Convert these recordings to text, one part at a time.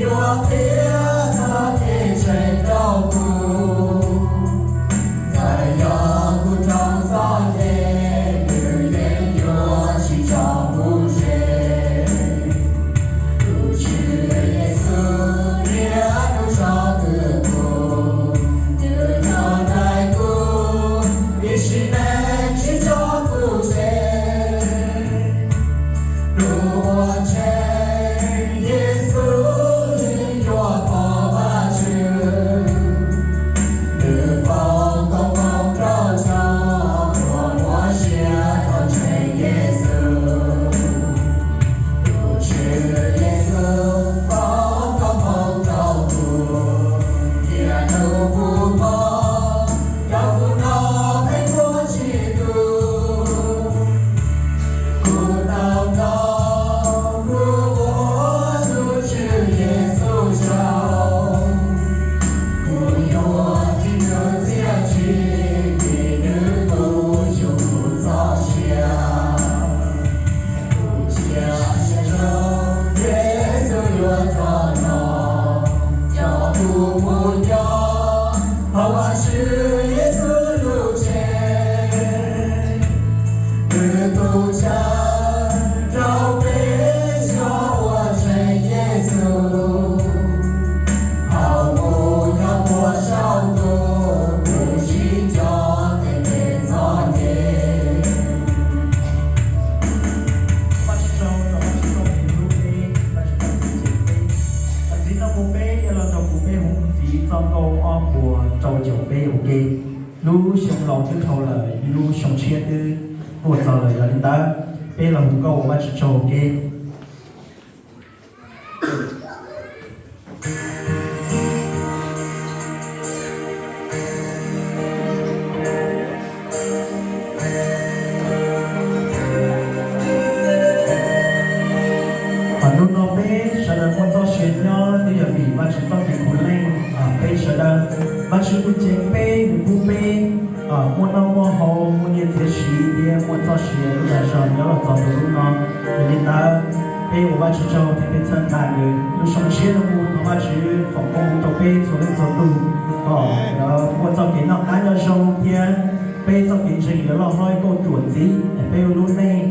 Yuav qhia txog kev ntseeg rau kuv, txawm yog kuv raug txom nyem, nws yeej yuav tsis tso kuv tseg. Tus Tswv Yexus niaj hnub tso twm kuv, nws nyob nraim kuv, ib sim neej tsis tso kuv tseg. Tus uas ntseeg Yexus yuav pom Vajtswv, nws foom koob hmoov rau cov uas muaj sia tau ntseeg Yexus. Tus Tswv Yexus foom koob hmoov rau kuv, niaj hnub kuv pom, rau kuv no pheej tuag tsis tu. Kuv tau hnov kuv ua tus Tswv Yexus tsaug, kuv yuav tig nws txiaj ntsig, vim nws tus yug kuv txoj sia. Kuv cia siab rau Yexus yuav rov los, coj kuv mus nyob hauv Vajtswv Yexus lub tsev. Nws tu ncaj rau peb cov uas ntseeg Yexus, thaum mus nyob puag saum ntuj, kuv sib nco tes tes txom nyem. Vajtswv tsaug rau Vajtswv txoj kev hlub peb, Vajtswv txoj kev ntseeg peb. Tam sim no mus peb yuav los nrog kuv peb hu ntxiv txoj nkauj ob puas rau caum peb ua ke. Lub xyoo laus twb dhau lawm, lub xyoo tshiab twb tuaj txog lawm, yog li ntawd peb los hu nkauj ua Vajtswv tsaug ua ke. Hnub no peb sawv daws muaj txoj sia nyob twb yog vim Vajtswv txoj kev puv leej. Peb sawv daws, Vajtswv kuj ceev peb, nws pub peb muaj noj muaj haus, muaj nyiaj txiag siv thiab muaj txoj sia lub dag zog nyob los txog rau hnub no. Yog li ntawd, peb ua Vajtswv tsaug thiab peb txhawb nqa nws. Lub xyoo tshiab no mus thov Vajtswv foom koob hmoov rau peb txhua leej txhua tus kom muaj txoj kev noj qab nyob zoo thiab peb txoj kev ntseeg yuav loj hlob ib kauj ruam ntxiv, es peb ua lub neej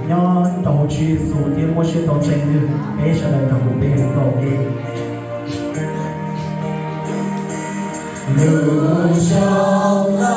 nyob rau hauv Tswv Yexus thiab muaj siab tau ntseeg nws. Peb sawv daws nrog kuv peb hu nkauj ua ke. Lub xyoo no